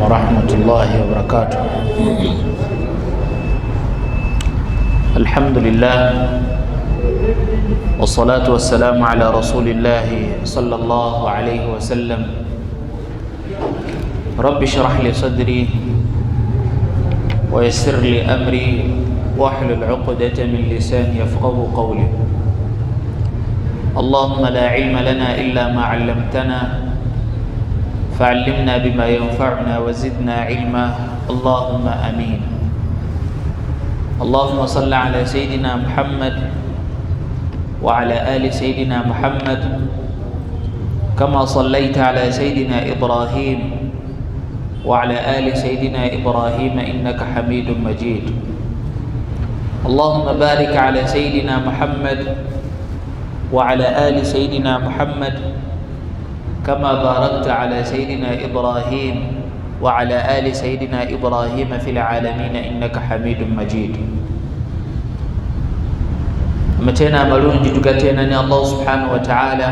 ورحمة الله وبركاته. الحمد لله والصلاة والسلام على رسول الله صلى الله عليه وسلم. رب اشرح لي صدري ويسر لي أمري واحلل عقدة من لساني يفقه قولي. اللهم لا علم لنا إلا ما علمتنا فعلمنا بما ينفعنا وزدنا علما، اللهم امين. اللهم صل على سيدنا محمد وعلى ال سيدنا محمد كما صليت على سيدنا ابراهيم وعلى ال سيدنا ابراهيم انك حميد مجيد. اللهم بارك على سيدنا محمد وعلى ال سيدنا محمد كما باركت على سيدنا إبراهيم وعلى آل سيدنا إبراهيم في العالمين إنك حميد مجيد. Amatendo amalungi tugatenda ne Allah subhanahu wataala.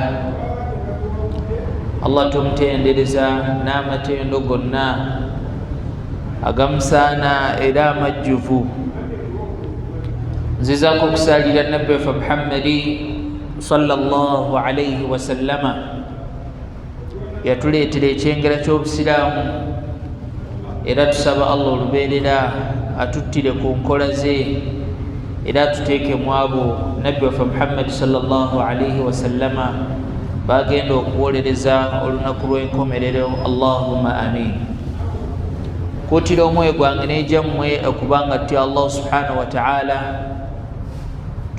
Allah tumutendereza n'amatendo gonna agamusaana era amajjuvu. Nzizaako okusaalira Nabbi waffe Muhammadi sallallahu alaihi wasallama, yatuleetera ekyengera ky'Obusiraamu, era tusaba Allah olubeerera atuttire ku nkola ze era atuteeke mu abo Nabbi waffe Muhammadi sallallahu alaihi wasallama bagenda okuwolereza olunaku lw'enkomerero. Allahumma amin. Kuutira omwoyo gwange n'egyammwe okubanga tutya Allah subhanahu wataala,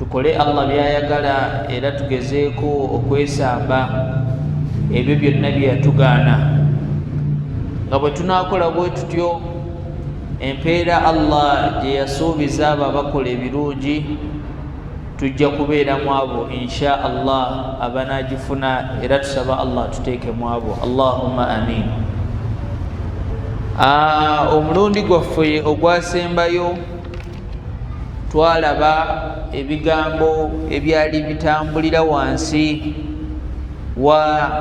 tukole Allah byayagala era tugezeeko okwesamba ebyo byonna bye yatugaana. Nga bwe tunaakola bwe tutyo, empeera Allah gye yasuubiza abo abakola ebirungi tujja kubeeramu abo insha Allah abanagifuna, era tusaba Allah tuteekemu abo. Allahumma amin. Omulundi gwaffe ogwasembayo twalaba ebigambo ebyali bitambulira wansi wa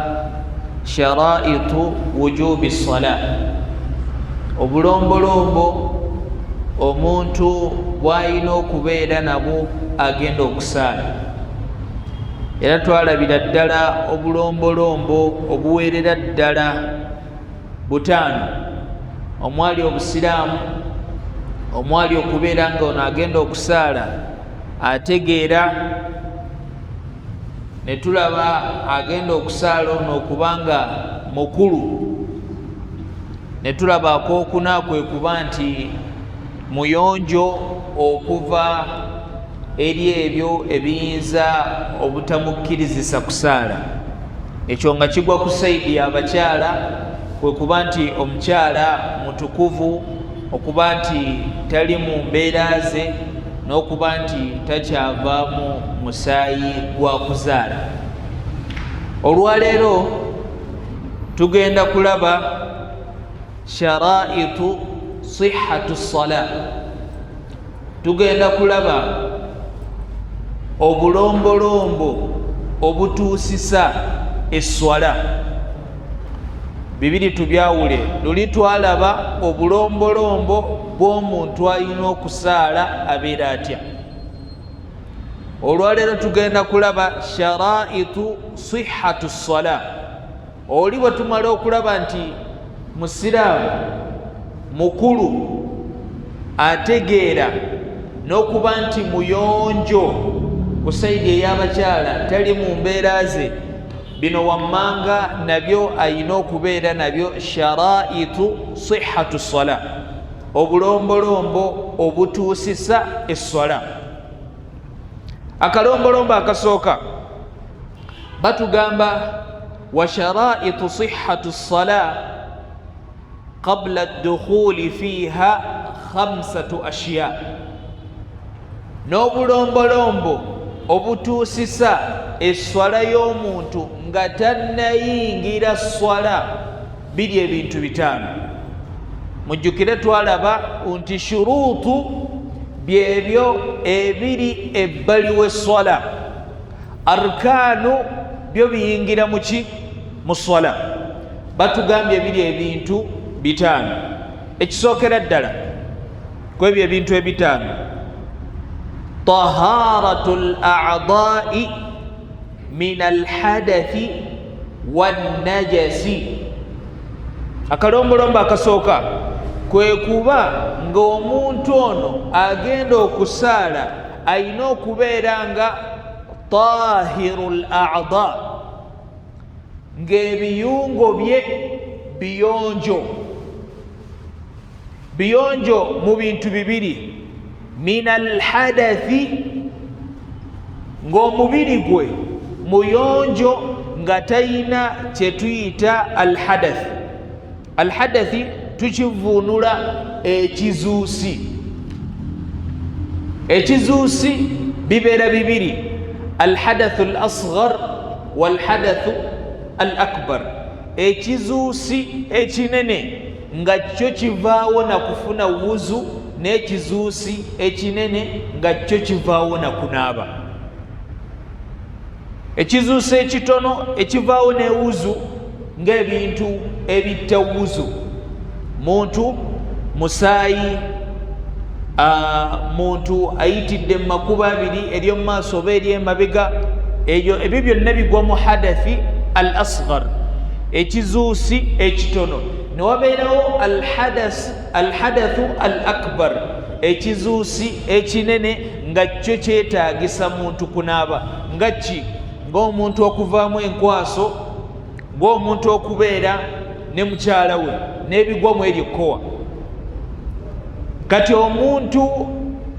sharaitu wujubi sala, obulombolombo omuntu bw'alina okubeera nabwo agenda okusaala. Era twalabira ddala obulombolombo obuweerera ddala butaano, omwali Obusiraamu, omwali okubeera nga ono agenda okusaala ategeera, ne tulaba agenda okusaala ono okuba nga mukulu, ne tulaba akokuna kwe kuba nti muyonjo okuva eri ebyo ebiyinza obutamukkirizisa kusaala. Ekyo nga kigwa ku saidi y'abakyala, kwe kuba nti omukyala mutukuvu, okuba nti tali mu mbeera ze, n'okuba nti takyavaamu musaayi gwa kuzaala. Olwaleero tugenda kulaba sharaitu sihatu sala, tugenda kulaba obulombolombo obutuusisa esswala. Bibiri tubyawule. Luli twalaba obulombolombo bw'omuntu alina okusaala abeera atya. Olwaleero tugenda kulaba sharaitu sihatu sala. Oli bwe tumala okulaba nti Musiraamu mukulu ategeera, n'okuba nti muyonjo ku saidi ey'abakyala, tali mu mbeera ze, bino wammanga nabyo ayina okubeera nabyo, sharaitu sihatu sala, obulombolombo obutuusisa esswala. Akalombolombo akasooka batugamba wa sharaitu sihatu sala qabla dukhuli fiha khamsatu ashiya, n'obulombolombo obutuusisa esswala y'omuntu nga tannayingira swala biri ebintu bitaano. Mujjukire twalaba nti shuruutu byebyo ebiri ebbali w'esswala, arkaanu byo biyingira muki? Mu swala. Batugambye biri ebintu Bitaano. Ekisookera ddala ku ebyo ebintu ebitaano, taharatu ladai min alhadathi wannajasi. Akalombolombo akasooka kwe kuba ng'omuntu ono agenda okusaala alina okubeera nga tahiru lada, ng'ebiyungo bye biyonjo. Biyonjo mu bintu bibiri: min alhadathi, ng'omubiri gwe muyonjo nga tayina kyetuyita alhadathi. Alhadathi tukivuunula ekizuusi. Ekizuusi bibeera bibiri, alhadathu al asghar walhadathu al akbar. Ekizuusi ekinene nga kyo kivaawo na kufuna wuzu, n'ekizuusi ekinene nga kyo kivaawo na kunaaba. Ekizuusi ekitono ekivaawo newuzu, ng'ebintu ebitta wuzu, muntu musaayi, muntu ayitidde mu makubo abiri, ery'omu maaso oba ery'emabega, ebyo ebyo byonna bigwa mu hadathi al asghar, ekizuusi ekitono. Ne wabeerawo alhadathu al akbar, ekizuusi ekinene nga kyo kyetaagisa muntu kunaaba, nga ki? Ng'omuntu okuvaamu enkwaso, ng'omuntu okubeera ne mukyala we n'ebigwa mu eryo ekkowa. Kati omuntu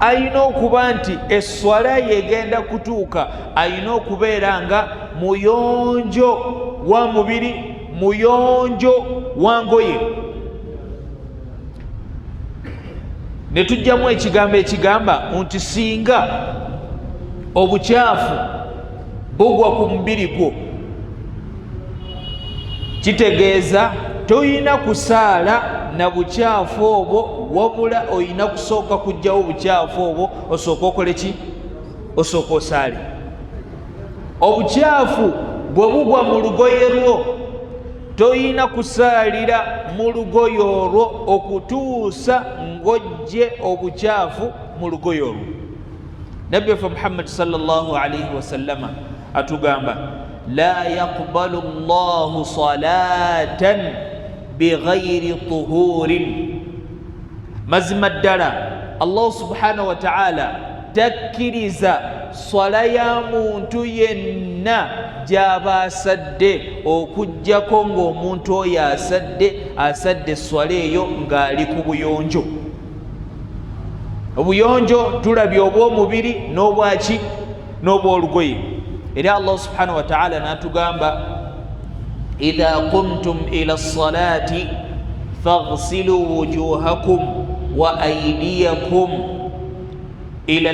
alina okuba nti esswala yegenda kutuuka, alina okubeera nga muyonjo wa mubiri, muyonjo wa ngoye. Ne tujjamu ekigambo ekigamba nti singa obukyafu bugwa ku mubiri gwo, kitegeeza toyina kusaala na bukyafu obwo, wabula oyina kusooka kujjawo obukyafu obwo, osooka okole ki? Osooka osaale. Obukyafu bwe bugwa mu lugoye lwo, toyina kusaalira mu lugoye olwo okutuusa ng'ojje obukyafu mu lugoye olwo. Nabbi waffe Muhammadi sallallahu alaihi wasallama atugamba, la yaqbalu llahu salatan bighairi tuhurin. Mazima ddala Allahu subhanahu wataala takkiriza swala ya muntu yenna gy'aba asadde okugjako ng'omuntu oyo asadde eswala eyo ng'ali ku buyonjo. Obuyonjo tulabye obw'omubiri n'obwaki? N'obw'olugoye. Era Allah subhanahu wataala n'atugamba, idha qumtum ila salati faghsilu wujuhakum wa aidiyakum ila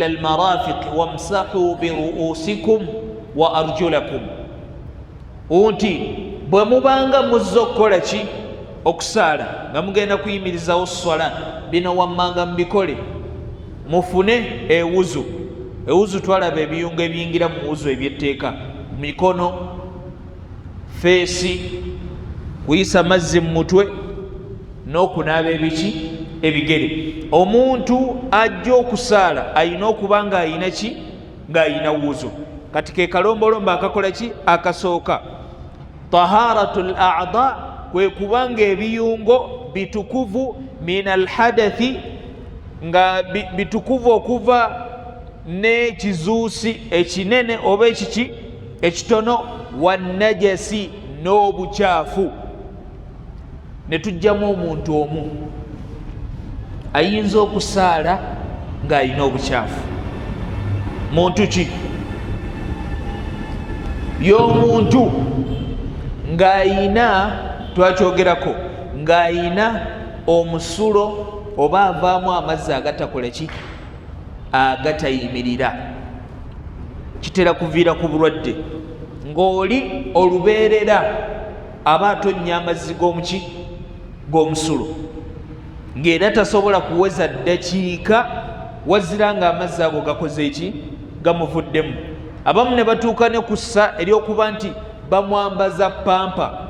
almarafiq wamsahu biruusikum wa arjulakum. Nti bwe mubanga muzze okukola ki? Okusaala, nga mugenda kuyimirizawo swala, bino wammanga mubikole: mufune ewuzu. Ewuzu twalaba ebiyungo ebiyingira mu wuzu ebyetteeka, mikono, feesi, kuyisa mazzi mu mutwe n'okunaaba ebiki? Ebigere. Omuntu ajja okusaala alina okuba ng'ayina ki? Ng'ayina wuzu. Kati ke kalombolombo akakola ki? Akasooka, taharatu l ada, kwe kuba nga ebiyungo bitukuvu, min alhadathi, nga bitukuvu okuva n'ekizuusi ekinene oba ekiki ekitono, wanajasi, n'obukyafu. Ne tujjamu omuntu omu ayinza okusaala ng'alina obukyafu. Muntu ki? Y'omuntu ng'ayina, twakyogerako, ng'ayina omusulo oba avaamu amazzi agatakola ki? Agatayimirira. Kitera kuviira ku bulwadde, ng'oli olubeerera aba atonnya amazzi g'omuki? G'omusulo, ng'era tasobola kuweza ddakiika wazira nga amazzi ago gakoze eki? Gamuvuddemu. Abamu ne batuuka ne ku ssa ery'okuba nti bamwambaza pampa.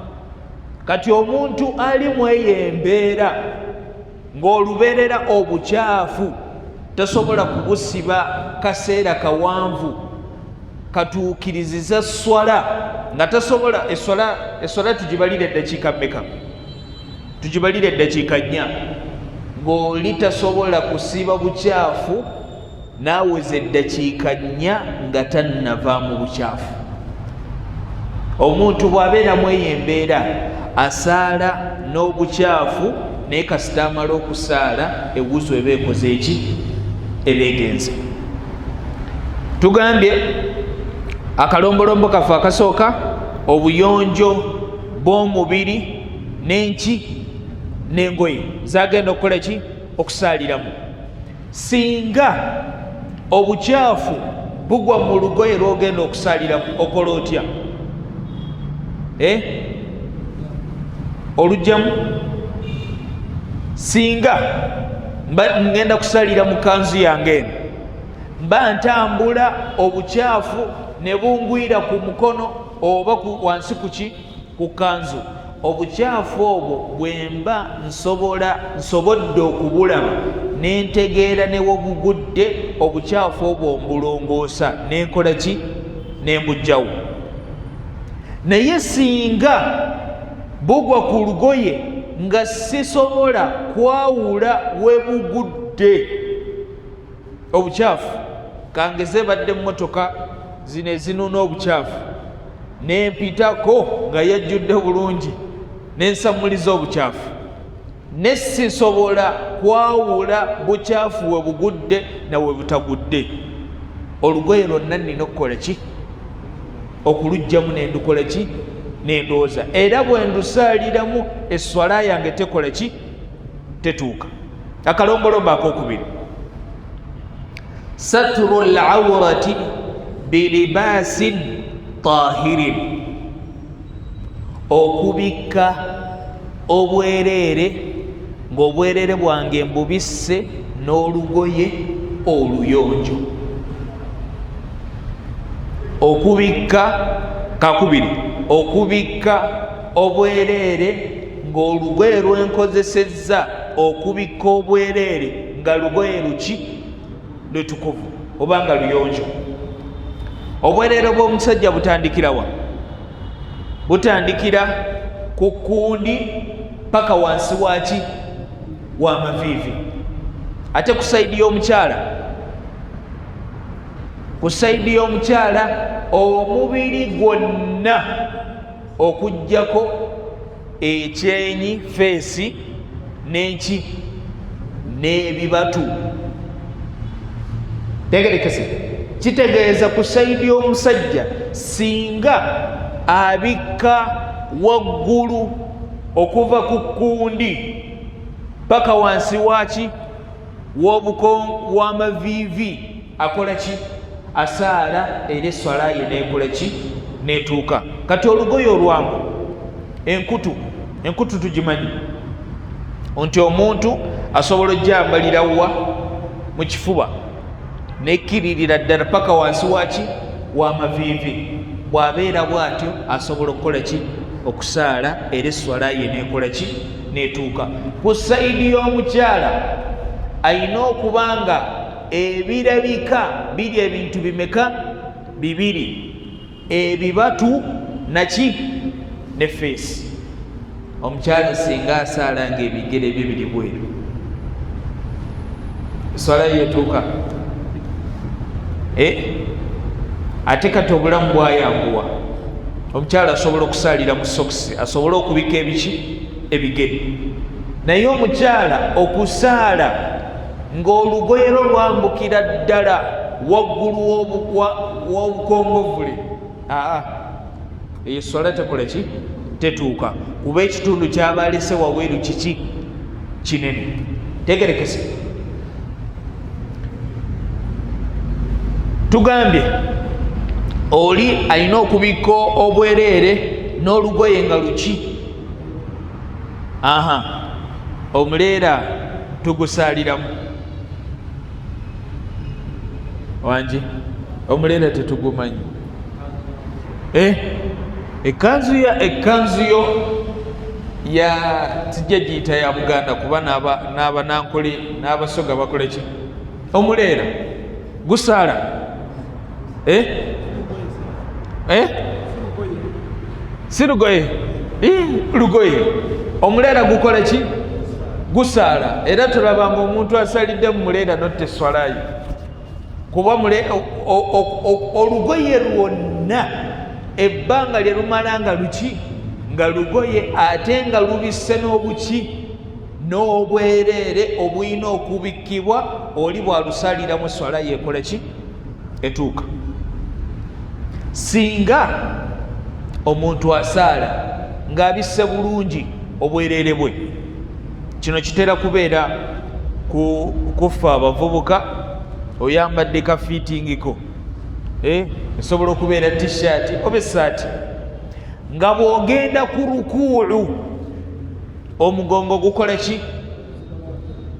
Kati omuntu ali mu eyo embeera ng'olubeerera obukyafu tasobola kubusiba kaseera kawanvu katuukiriziza swala nga tasobola eswala. Eswala tugibalire eddakiika mmeka? Tugibalire eddakiika 4. Ng'oli tasobola kusiba bukyafu n'aweza eddakiika 4 nga tannava mu bukyafu. Omuntu bw'abeeramu eyo embeera asaala n'obukyafu, naye kasita amala okusaala ewuzu eba ekoze eki? Eba egenze. Tugambye akalombolombo kaffe akasooka, obuyonjo bw'omubiri n'enki n'engoye zagenda okukola ki? Okusaaliramu. Singa obukyafu bugwa mu lugoye lwogenda okusaaliramu, okola otya? Eh? Olugjamu. Singa mba ngenda kusalira mu kanzu yange eno, mba ntambula, obukyafu ne bungwira ku mukono oba wansi kuki ku kanzu, obukyafu obwo bwemba nsobola nsobodde okubulaba nentegeera newobugudde, obukyafu obwo mbulongoosa nenkola ki? Nembugjawo. Naye singa bugwa ku lugoye nga sisobola kwawula webugudde obukyafu, kangeze badde mmotoka zino ezinuna obukyafu nempitako nga yajjudde bulungi nensamuliza obukyafu, ne sisobola kwawula bukyafu we bugudde na we butagudde, olugoye lwonna nnina okukola ki? Okulugjamu nendukola ki? Nendooza. Era bwe ndusaaliramu esswala yange tekola ki? Tetuuka. Akalombolombo akokubiri, satru lawrati bilibaasin tahirin, okubikka obwereere ng'obwereere bwange mbubisse n'olugoye oluyonjo. Okubikka kakubiri, okubikka obwereere ng'olugoye lwenkozesezza okubikka obwereere nga lugoye luki? Lutukuvu oba nga luyonjo. Obwereere bw'omusajja butandikirawa? Butandikira ku kundi paka wansi waki? Wa maviivi. Ate ku saidi y'omukyala, ku saidi y'omukyala omubiri gwonna okugjako ekyenyi, feesi n'enki n'ebibatu. Tegerekese, kitegeeza ku saidi y'omusajja singa abikka waggulu okuva ku kundi paka wansi waki w'amaviivi, akola ki? Asaala, era eswala ye nekola ki? Netuuka. Kati olugoye olwangu, enkutu, enkutu tugimanyi nti omuntu asobola ojambalira wa mu kifuba nekkiririra ddala paka wansi waki w'amaviivi. Bw'abeera bw'atyo asobola okukola ki? Okusaala, era eswala ye nekola ki? Netuuka. Ku saidi y'omukyala ayina okuba nga ebirabika biri ebintu bimeka? Bibiri, ebibatu naki ne feesi. Omukyala singa asaala nga ebigere bye biri bweru, eswala yetuuka? Eh? Ate kati obulamu bwayanguwa, omukyala asobola okusaalira mu sokisi asobole okubika ebiki? Ebigere. Naye omukyala okusaala ng'olugoye lwo lwambukira ddala waggulu w'obukongovule, aa, eyo swala tekola ki? Tetuuka, kuba ekitundu kyabalese wabweru kiki? Kinene. Tegerekese, tugambye oli alina okubikka obwereere n'olugoye nga luki? Aha, omuleera tugusaaliramu wangi? Omuleera tetugumanyi. Eh, ekanzu ya ekanzu yo. Ya tijja giyita ya Buganda, kuba n'Abanankole n'Abasoga bakola ki? Omuleera gusaala, eh? Eh? Si lugoye, lugoye. Omuleera gukola ki? Gusaala. Era tulabanga omuntu asalidde mu muleera notta eswalayo, kuba olugoye lwonna ebbanga lye lumala nga luki? Nga lugoye, ate nga lubisse n'obuki? N'obwereere obulina okubikkibwa. Oli bw'alusaliramu eswala yekola ki? Etuuka. Singa omuntu asaala ng'abisse bulungi obwereere bwe, kino kitera kubeera kuffa abavubuka, oyambadde ka fiitingiko, eh, esobola okubeera tishaati oba essaati, nga bw'ogenda ku rukuulu omugongo gukola ki?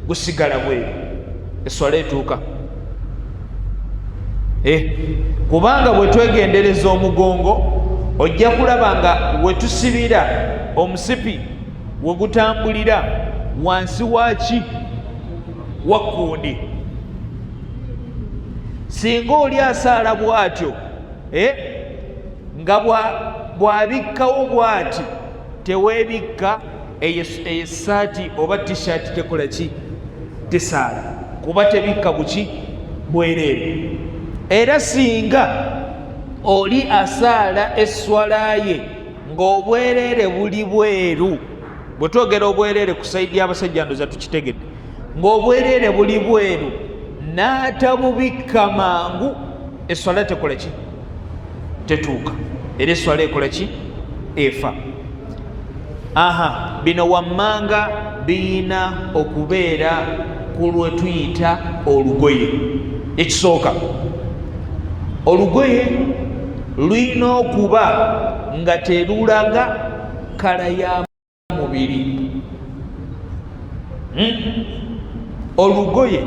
Gusigala bweru, eswala etuuka. Eh, kubanga bwe twegendereza omugongo ojja kulaba nga wetusibira omusipi we gutambulira wansi waki? Wakkundi. Singa oli asaala bw'atyo, eh, nga bw'abikkawo bw'ati, teweebikka, eyo essaati oba tishaati tekola ki? Tesaala, kuba tebikka buki? Bwereere. Era singa oli asaala esswala ye ng'obwereere buli bweru, bwe twogera obwereere ku saidi y'abasajja ndoza tukitegedde, ng'obwereere buli bweru n'atabubikka mangu, esswala tekola ki? Tetuuka. Era esswala ekola ki? Efa. Aha, bino wammanga biyina okubeera ku lwe tuyita olugoye. Ekisooka, olugoye lulina okuba nga terulaga kala ya mubiri. Olugoye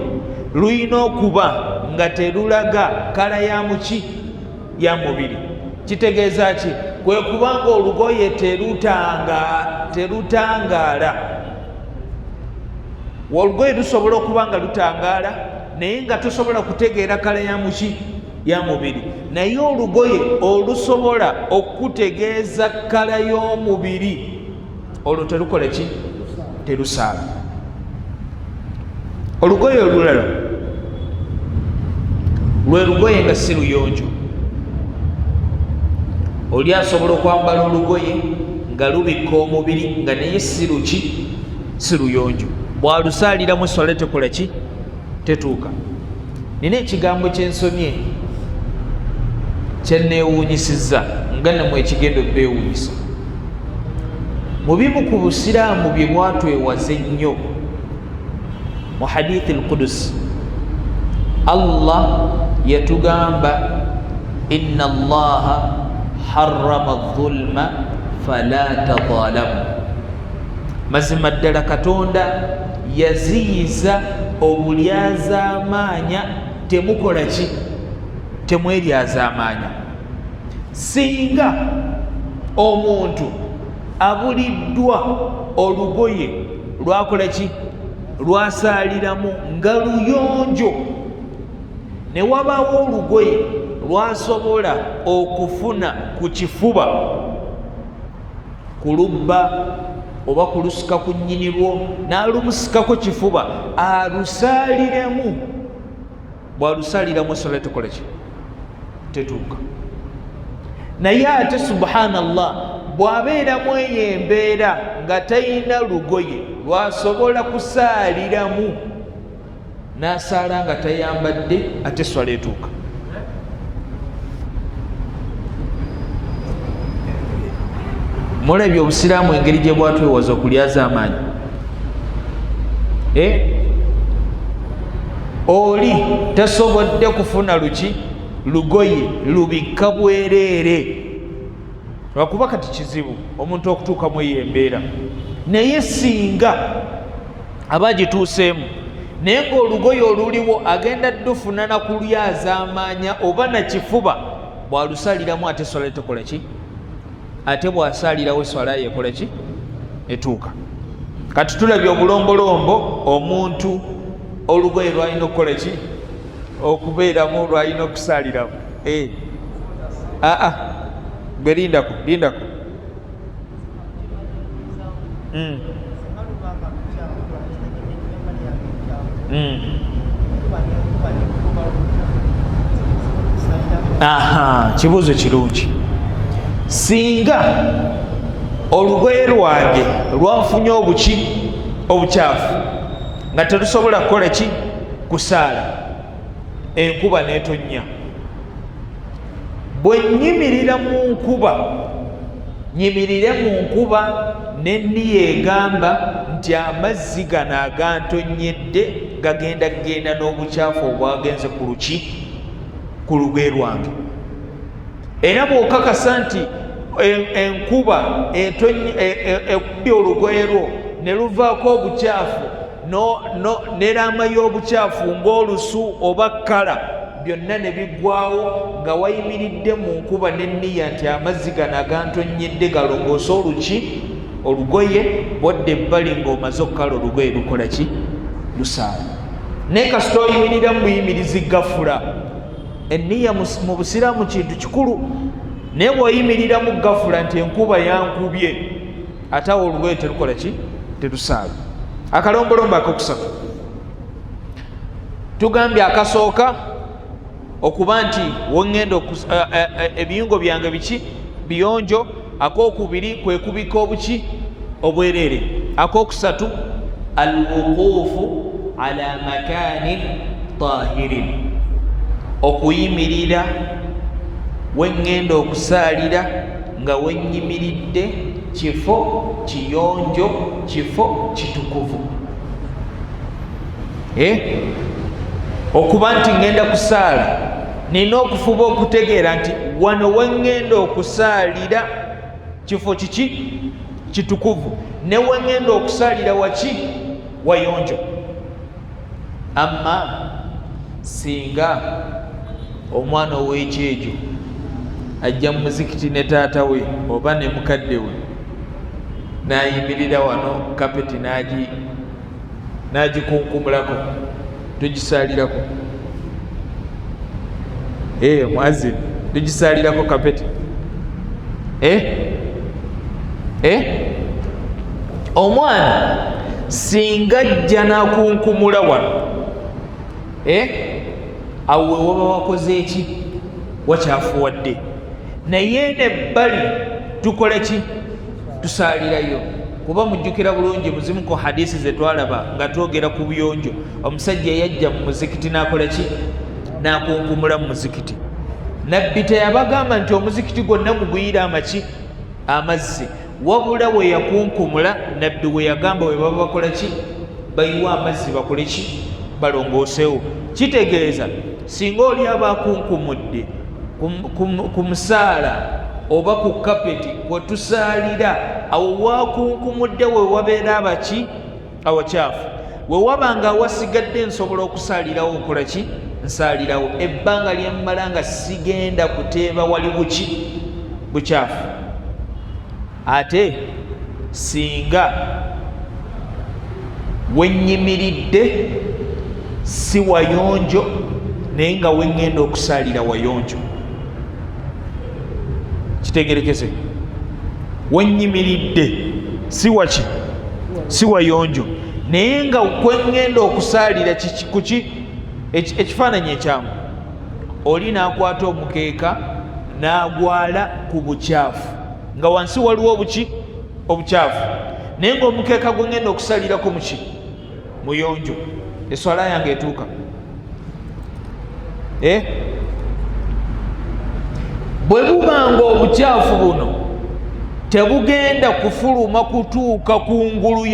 lulina okuba nga terulaga kala ya muki? Ya mubiri. Kitegeeza ki? Kwe kubanga olugoye terutangaala. Olugoye lusobola okuba nga lutangaala naye nga tosobola kutegeera kala ya muki? Ya mubiri. Naye olugoye olusobola okukutegeeza kala y'omubiri, olwo terukola ki? Terusaala. Olugoye olulala lwe lugoye nga si luyonjo. Oli asobola okwambala olugoye nga lubikka omubiri nga naye si luki? Si luyonjo. Bw'alusaaliramu eswala tekola ki? Tetuuka. Nina ekigambo kyensomye kyenneewuunyisizza, nga namwe ekigenda obbeewuunyisa. Mu bimu ku busiraamu bye bwatwewaza ennyo, mu hadithi al-Qudus Allah yatugamba, inna Allaha harrama dhulma fala tadhalamu, mazima ddala Katonda yaziyiza obulyazaamaanya, temukola ki? Temweryazaamaanya. Singa omuntu abuliddwa olugoye lwakola ki? Lwasaaliramu nga luyonjo, ne wabaawo olugoye lwasobola okufuna ku kifuba, kulubba oba kulusika ku nnyinirwo, n'alumusikako kifuba alusaaliremu, bw'alusaaliramu eswala tekola ki? Tetuuka. Naye ate subhanallah, bw'abeeramu eyo embeera nga talina lugoye lwasobola kusaaliramu, n'asaala nga tayambadde, ate eswala etuuka. Mulabye obusiraamu engeri gye bwatwewaza okulyaza amaanyi, eh? Oli tasobodde kufuna luki? Lugoye lubikka bwereere, lwakuba kati kizibu omuntu okutuuka mu eyo embeera, naye singa aba agituuseemu, naye ng'olugoye oluliwo agenda ddufuna na kulyazaamaanya oba na kifuba, bw'alusaliramu ate swala tekola ki? Ate bw'asalirawo swala yekola ki? Etuuka. Kati tulabye obulombolombo omuntu olugoye lwalina okukola ki okubeeramu, lwalina okusaaliramu. Eh. Aa ah, ah. Gwe lindako, lindako. Aha, kibuuzo kirungi. Singa olugoye lwange lwafunye obuki obukyafu nga terusobola kukola ki kusaala, enkuba netonnya, bwe nyimirira mu nkuba, nyimirire mu nkuba nenniya egamba nti amazzi gano agantonnyedde gagenda kugenda n'obukyafu obwagenze ku luki ku lugoye lwange. Era bw'okakasa nti enkuba ekubye olugoye lwo ne luvaako obukyafu neraama y'obukyafu ng'olusu oba kkala byonna ne biggwawo nga wayimiridde mu nkuba n'enniya nti amazzi gano agantonnyedde galongoose oluki olugoye, bwodda ebbali ng'omaze okukala olugoye lukola ki? Lusaala. Naye kasita oyimirira mu buyimirizi gafula, enniya mu busiraamu kintu kikulu, naye bw'oyimiriramu gafula nti enkuba yankubye, ate awo olugoye terukola ki? Terusaala. Akalombolombo akokusatu tugambye akasooka okuba nti wengenda eh, eh, eh, ebiyungo byange biki biyonjo, akokubiri kwe kubika obuki obwereere, akokusatu alwuquufu ala makanin tahirin, okuyimirira wengenda okusaalira nga wenyimiridde kifo kiyonjo, kifo kitukuvu. Eh? Okuba nti ŋŋenda kusaala, nina okufuba okutegeera nti wano we ŋŋenda okusaalira kifo kiki kitukuvu, ne we ŋŋenda okusaalira waki wayonjo. Amma singa omwana ow'ekyejo ajja mu muzikiti ne taata we oba ne mukadde we n'ayimirira wano kapeti n'agi n'agikunkumulako, tugisaalirako eh, muazin tugisaalirako kapeti eh? Eh? Omwana singa ajja n'akunkumula wano eh? Awo wewaba wakoze eki wakyafuwadde, naye nebbali tukole ki? Tusaalirayo. Kuba mujjukira bulungi muzimu ku hadisi zetwalaba nga twogera ku buyonjo, omusajja yajja mu muzikiti n'akola ki? N'akunkumula mu muzikiti. Nabbi teyabagamba nti omuzikiti gwonna muguyire amaki amazzi, wabula we yakunkumula nabbi we yagamba we baba bakola ki? Bayiwa amazzi bakole ki? Balongoosewo. Kitegeeza singa oli aba akunkumudde ku musaala oba ku kapeti kwetusaalira, awo wakunkumudde we wabeera abaki awakyafu, we waba nga awasigadde nsobola okusaalirawo, nkola ki? Nsaalirawo ebbanga lyemmala nga sigenda kuteeba wali buki bukyafu. Ate singa wenyimiridde si wayonjo naye nga wengenda okusaalira wayonjo, kitegerekese, wenyimiridde si waki si wayonjo naye nga kwengenda okusaalira kuki ekifaananyi ekyangu, oli n'akwata omukeeka n'agwala ku bukyafu nga wansi waliwo obuki obukyafu, naye ngaomukeeka gwe ngenda okusalirako muki muyonjo, eswala yange etuuka eh? Bwe buba nga obukyafu buno tebugenda kufuluma kutuuka ku ngulu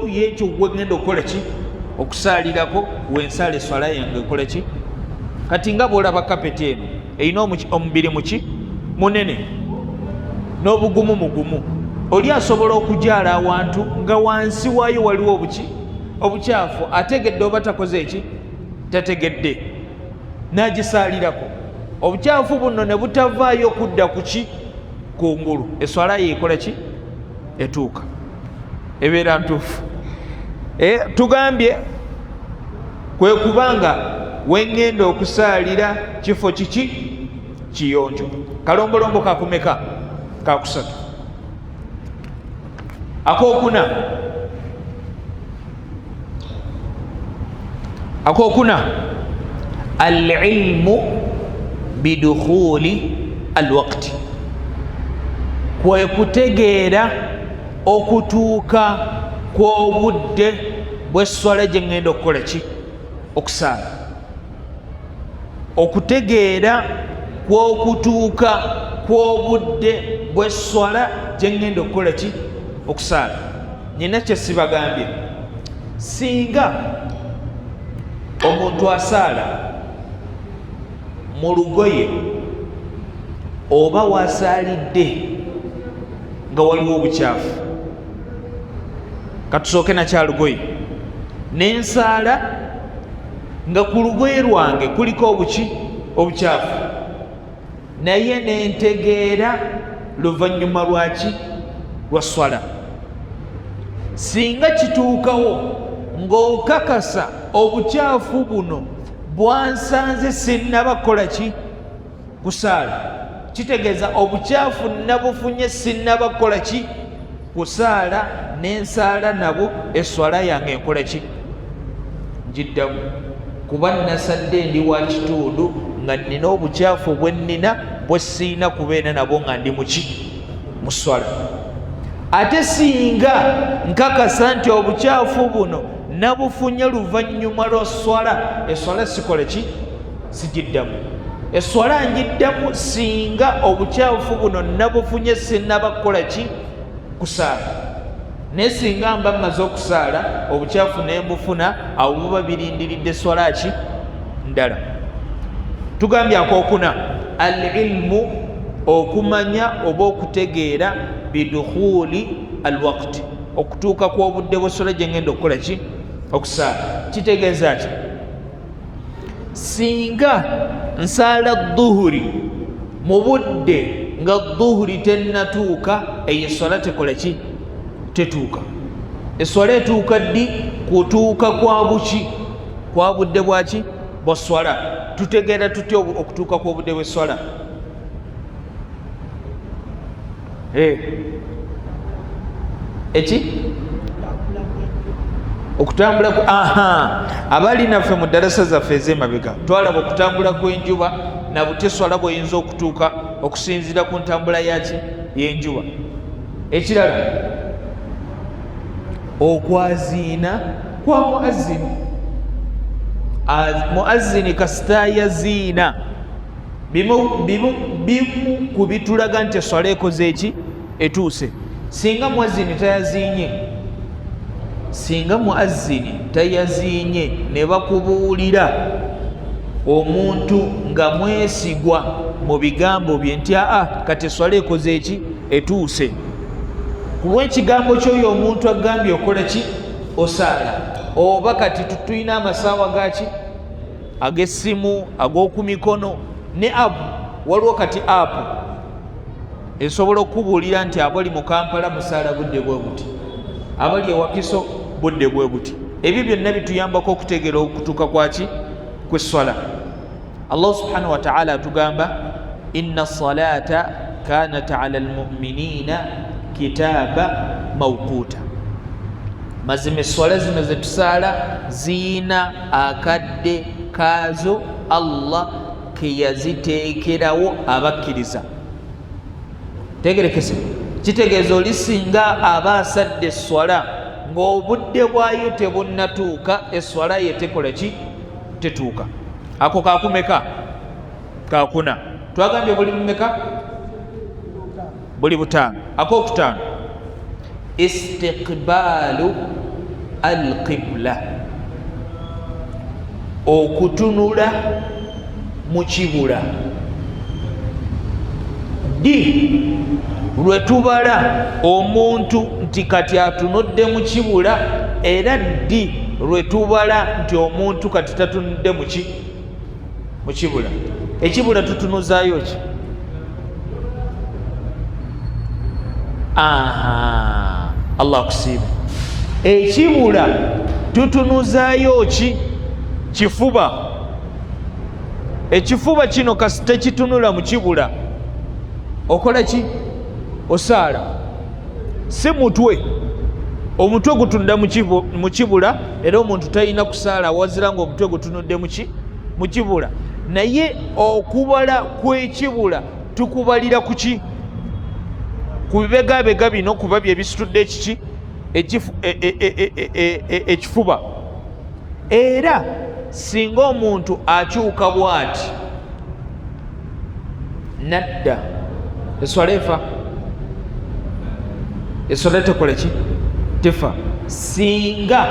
yekyo gwegenda okukola ki okusaalirako, wensala eswala yange ekola ki? Kati nga bwolaba kapeti eno erina omubiri muki munene n'obugumu mugumu, oli asobola okugyala awantu nga wansi waayo waliwo obuki obukyafu, ategedde oba takoze eki tategedde, n'agisaalirako obukyafu buno ne butavaayo kudda kuki kungulu, eswala ye ekola ki? Etuuka. Ebeera ntuufu. Tugambye kwe kubanga wengenda okusaalira kifo kiki kiyonjo. Kalombolombo kakumeka? Kakusatu. Akokuna, akokuna alilmu bidukhuli alwakti, kwe kutegeera okutuuka kw'obudde bw'esswala gye ŋŋenda okukola ki? Okusaala. Okutegeera kw'okutuuka kw'obudde bw'esswala gye ŋŋenda okukola ki? Okusaala. Nina kye sibagambye, singa omuntu asaala mu lugoye oba wasaalidde nga waliwo obukyafu, katusooke nakyalugoye, nensaala nga ku lugoye lwange kuliko obuki? Obukyafu, naye nentegeera luvannyuma lwaki? Lwa swala. Singa kituukawo ng'okakasa obukyafu buno bwansanze sinnaba kukola ki? Kusaala, kitegeeza obukyafu nabufunye sinnaba kukola ki? Kusaala, nensaala nabwo, eswala yange enkola ki? Njiddamu, kuba nasadde ndi wa kitundu nga nnina obukyafu bwe nnina bwe siina kubeera nabwo nga ndi muki? Mu swala. Ate singa nkakasa nti obukyafu buno nabufunye luvannyuma lwa swala, eswala sikola ki? Sigiddamu. Eswala njiddamu singa obukyafu buno nabufunye sinnaba kukola ki? Kusaala. Naye singa mba mmaze okusaala obukyafu nembufuna, awo buba birindiridde swala ki? Ndala. Tugambye akokuna al ilmu, okumanya oba okutegeera bidukhuli alwakti, okutuuka kw'obudde bw'esswala gye ngenda okukola ki? Okusaala. Kitegeeza ki? Singa nsaala dhuhuri mu budde nga dhuhuri tennatuuka, eyo esswala tekola ki? Tetuuka. Esswala etuuka ddi? Kutuuka kwa buki? Kwa budde bwaki? Bwa swala. Tutegeera tutya okutuuka kw'obudde bw'esswala? Eki okutambula ku aha abali naffe mu ddalasa zaffe ez'emabega twalaba okutambula kw'enjuba na butya eswala bweyinza okutuuka okusinziira ku ntambula yaki? Y'enjuba. Ekirala, okwaziina kwa muazzini. Muazzini kasita yaziina, bimu ku bitulaga nti eswala ekoze eki? Etuuse. Singa muazzini tayaziinye, singa muazzini tayaziinye ne bakubuulira omuntu nga mwesigwa mu bigambo bye nti aa kati eswala ekoze eki? Etuuse, ku lw'ekigambo ky'oyo omuntu agambye okola ki? Osaala. Oba kati tulina amasaawa gaki? Ag'essimu, ag'oku mikono ne app. Waliwo kati app esobola okukubuulira nti abali mu Kampala musaala budde bwe buti, abali ewakiso budde bwe buti. Ebyo byonna bituyambako okutegeera okutuuka kwaki? Kw'esswala. Allah subhanahu wataala atugamba, inna salata kanat ala almuminina kitaaba mawquuta, mazima esswala zino zetusaala ziyina akadde kaazo Allah keyaziteekerawo abakkiriza. Tegerekese, kitegeeza oli singa aba asadde esswala ng'obudde bwayo tebunnatuuka, esswala ye tekola ki? Tetuuka. Ako kakumeka? Kakuna. Twagambye buli mumeka? Buli butaano. Akokutaano, istiqbaalu alqibla, okutunula mu kibula. Ddi lwe tubala omuntu nti kati atunudde mu kibula, era ddi lwe tubala nti omuntu kati tatunudde muki? Mu kibula? Ekibula tutunuzaayo ki? Aha, Allah akusiime. Ekibula tutunuzaayo ki? Kifuba. Ekifuba kino kasita kitunula mu kibula, okola ki? Osaala. Si mutwe. Omutwe gutunda mu kibula, era omuntu talina kusaala wazira nga omutwe gutunudde mu kibula. Naye okubala kw'ekibula tukubalira ku ki? Ku bibegabega bino, kuba bye bisitudde ekiki? Ekifuba. Era singa omuntu akyuka bw'ati nadda, eswala efa? Eswala tekola ki? Tefa. Singa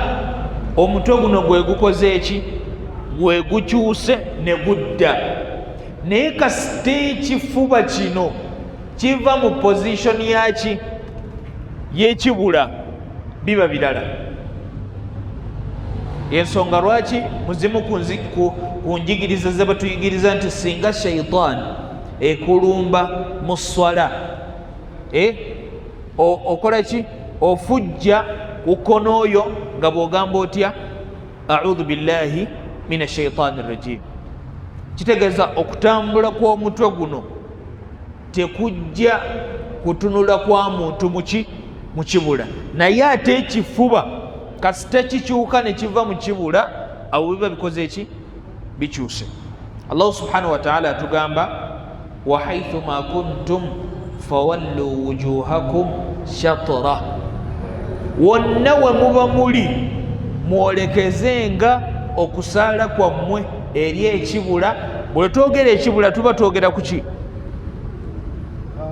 omutwe guno gwe gukoze eki? Gwe gukyuse ne gudda. Naye kasita ekifuba kino kiva mu position yaki? Y'ekibula, biba birala. Ensonga lwaki muzimu ku njigiriza ze batuyigiriza nti singa shaitaani ekulumba mu swala, okola ki? Ofujja ku kkono oyo nga bw'ogamba otya? Audhu billahi min ashaitaani rajim. Kitegeeza okutambula kw'omutwe guno tekujja kutunula kwa muntu muki? Mu kibula. Naye ate ekifuba kasita kikyuka ne kiva mu kibula, awo biba bikoze eki? Bikyuse. Allahu subhanahu wataala atugamba, wa haithuma kuntum fawallu wujuhakum shatra, wonna we muba muli mwolekezenga okusaala kwammwe eri ekibula. Bwe twogera ekibula tuba twogera ku ki?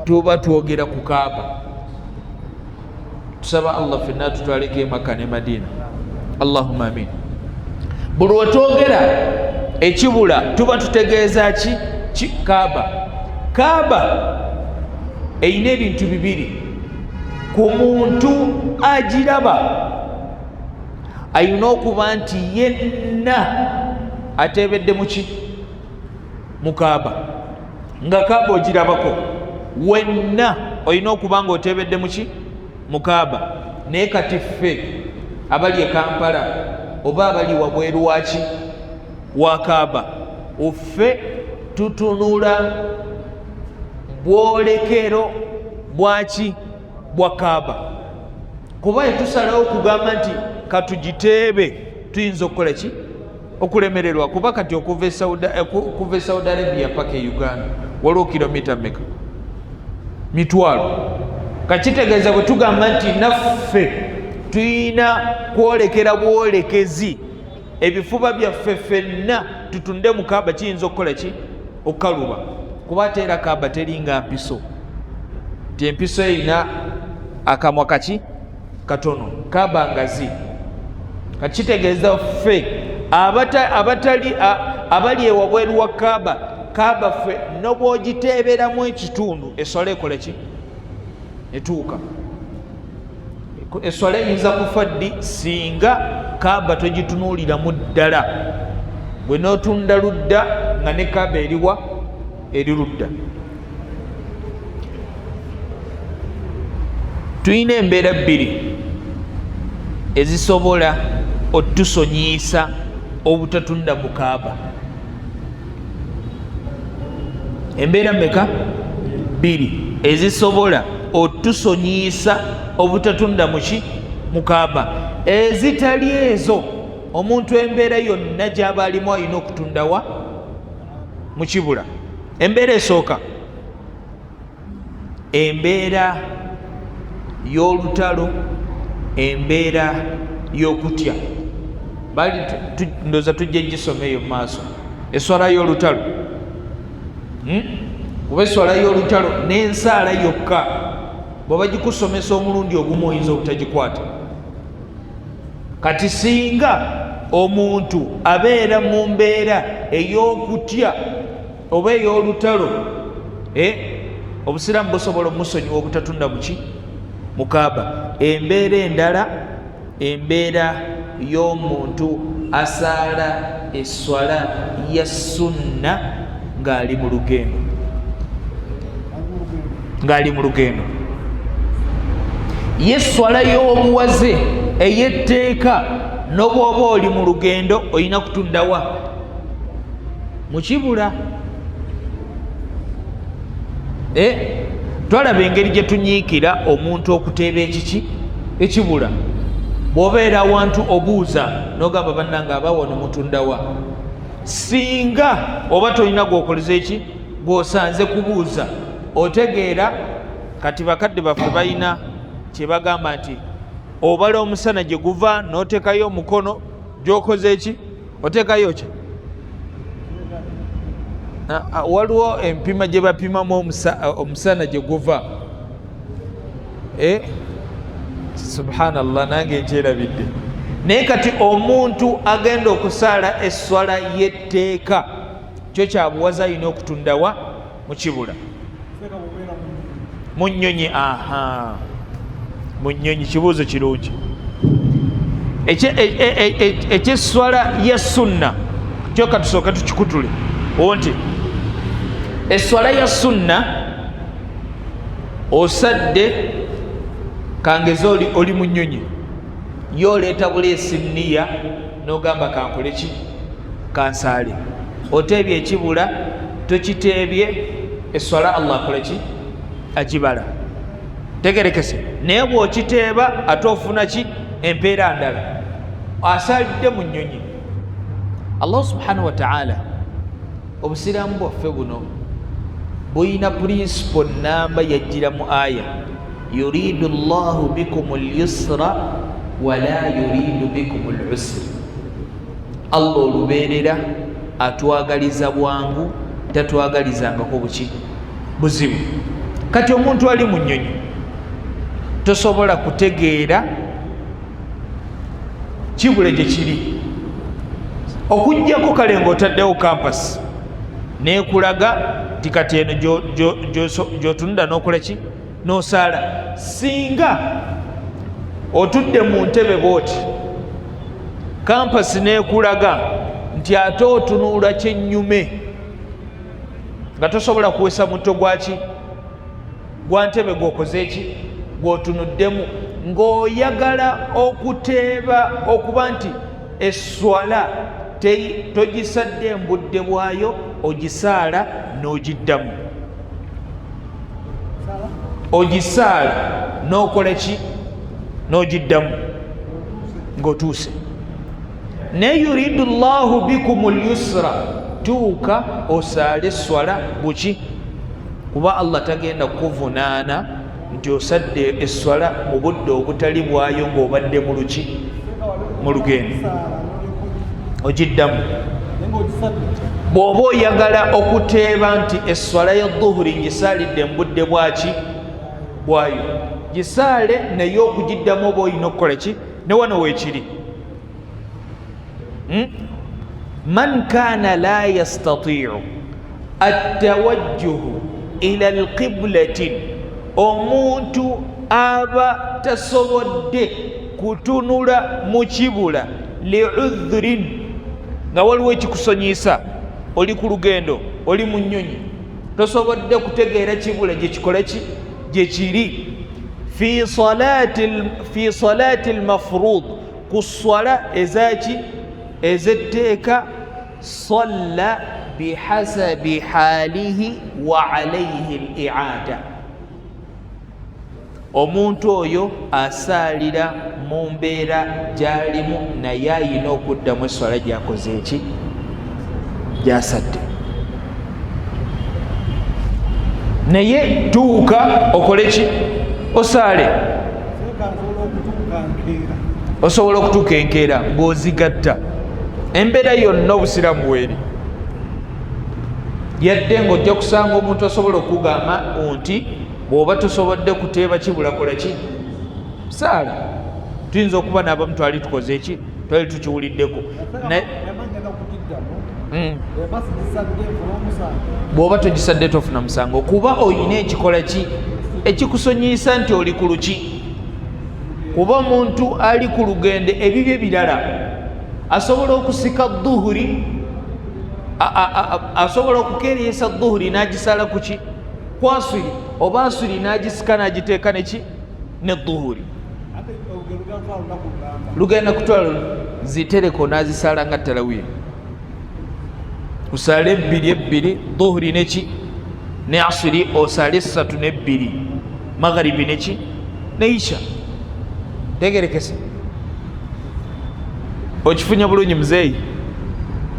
Tuba twogera ku Kaaba. Tusaba Allah fenna tutwaleko Emaka ne Madina, allahumma amin. Buli wetwogera ekibula tuba tutegeeza ki? Ki? Kaaba. Kaaba erina ebintu bibiri. Ku muntu agiraba alina okuba nti yenna ateebedde muki? Mu Kaaba. Nga Kaaba ogirabako wenna, olina okuba nga oteebedde muki? Mu Kaaba. Naye kati ffe abali e Kampala oba abali wabweru waki? Wa Kaaba, ffe tutunula bwolekero bwaki? Bwa Kaaba. Kuba etusalawo okugamba nti katugiteebe, tuyinza okukola ki? Okulemererwa. Kuba kati okuva e Saudi Arabia paka e Uganda waliwo kilomita meka? Mitwalo. Kakitegeeza bwe tugamba nti naffe tulina kwolekera bwolekezi ebifuba byaffe ffenna tutunde mu Kaaba, kiyinza okukola ki? Okukaluba. Kuba ate era Kaaba teringa mpiso, nti empiso erina akamwa kaki katono, Kaaba ngazi. Kakitegeeza ffe abatali abali ewabweru wa Kaaba, Kaaba ffe nobwogiteeberamu ekitundu, eswala ekola ki? Etuuka. Eswala eyinza kufa ddi? Singa Kaaba togitunuuliramu ddala, bwe n'otunda ludda nga ne Kaaba eriwa? Eri ludda. Tulina embeera bbiri ezisobola otusonyiisa obutatunda mu Kaaba. Embeera meka? Bbiri ezisobola otusonyiisa obutatunda muki? Mu Kaaba. Ezitali ezo, omuntu embeera yonna gy'aba alimu alina okutundawa? Mu kibula. Embeera esooka, embeera y'olutalo, embeera y'okutya. Bali ndowooza tujja gisoma eyo mu maaso, eswala y'olutalo. Kuba eswala y'olutalo n'ensaala yokka bw'aba gikusomesa omulundi ogumu oyinza obutagikwata. Kati singa omuntu abeera mu mbeera ey'okutya oba ey'olutalo, obusiraamu busobola omusonyiwa obutatunda muki? Mu Kaaba. Embeera endala, embeera y'omuntu asaala eswala ya sunna ng'ali mu lugendo, ng'ali mu lugendo, ye swala y'obuwaze. Ey'etteeka, nobwoba oli mu lugendo olina kutundawa mukibula. Eh, twalaba engeri gye tunyiikira omuntu okuteeba ekiki ekibula. Bw'obeera awantu obuuza n'ogamba, bannange abawano mutundawa? Singa oba tolina gwokoleza eki gwosanze kubuuza, otegeera. Kati bakadde baffe balina kyebagamba nti obala omusana gye guva n'oteekayo omukono gyokoze eki, oteekayo ki, waliwo empima gye bapimamu omusana gye guva. Eh, subhanallah, nange nkyerabidde. Naye kati omuntu agenda okusaala esswala y'etteeka, kyo kyabuwaza, alina okutundawa mukibula mu nnyonyi. Aha, mu nnyonyi, kibuuzo kirungi. Ekyesswala ya sunna kyoka tusooke tukikutule nti esswala ya sunna osadde, kangeze oli mu nnyonyi, ye oleeta buleesi niya n'ogamba kankole ki, kansaale. Oteebye ekibula, tokiteebye, esswala Allah akole ki, agibala. Tegerekese. Naye bw'okiteeba ate ofuna ki, empeera ndala. Asalidde mu nnyonyi, Allah subhanahu wataala, obusiraamu bwaffe buno buyina purinsipo namba, yajjira mu aya, yuridu llahu bikum lyusra wala yuridu bikum lusra. Allah olubeerera atwagaliza bwangu, tatwagalizangako buki buzibu. Kati omuntu ali mu nnyonyi tosobola kutegeera kibule gye kiri, okugjako kale ng'otaddewo kampasi nekulaga nti kati eno gyotunula n'okola ki, n'osaala. Singa otudde mu ntebe bwoti, kampasi nekulaga nti ate otunuula kyennyume, nga tosobola kuwesa mutto gwaki gwa ntebe gwokoze eki gwotunuddemu, ng'oyagala okuteeba okuba nti esswala togisadde embudde bwayo, ogisaala n'ogiddamu, ogisaala n'okola ki, n'ogiddamu ng'otuuse. Naye yuridu llahu bikum lyusra, tuuka osaale esswala buki, kuba Allah tagenda kukuvunaana nti osadde esswala mu budde obutali bwayo ng'obadde mu luki, mu lugendo, ogiddamu. Bw'oba oyagala okuteeba nti esswala ya dhuhuri ngisaalidde mu budde bwaki bwayo, gisaale, naye okugiddamu oba olina okukola ki. Ne wano weekiri, Man kana la yastatiu atawajjuhu ila alqiblatin, omuntu aba tasobodde kutunula mu kibula, liudhurin, nga waliwo ekikusonyiisa, oli ku lugendo, oli mu nnyonyi, tosobodde kutegeera kibula gyekikola ki gyekiri, fi salati lmafrud, ku swala ezaki ez'etteeka, salla bihasabi halihi wa alaihi liada, omuntu oyo asaalira mu mbeera gy'alimu, naye ayina okuddamu esswala gyakoze eki gyasadde. Naye tuuka okole ki, osaale. Osobola okutuuka enkeera ng'ozigatta. Embeera yonna obusiraamu weeri, yadde ng'ojja kusanga omuntu asobola okugamba nti bw'oba tosobodde kuteeba kibula, kola ki, saala. Tuyinza okuba n'abamu twali tukoze eki, twali tukiwuliddeko. Bw'oba togisadde tofuna musango, kuba oyina ekikola ki ekikusonyiyisa nti oli ku luki. Kuba omuntu ali ku lugendo ebibye birala, asobola okusika dhuhuri, asobola okukeereyesa dhuhuri n'agisala kuki kwaswiri, oba aswiri n'agisika n'agiteeka neki ne dhuhuri. Lugenda kutwala zitereko nazisaala nga talawiya, osaale ebbiri ebbiri, dhuhuri neki ne asiri, osaale essatu nebbiri, magharibi neki ne isha. Tegerekese, okifunye bulungi muzeeyi?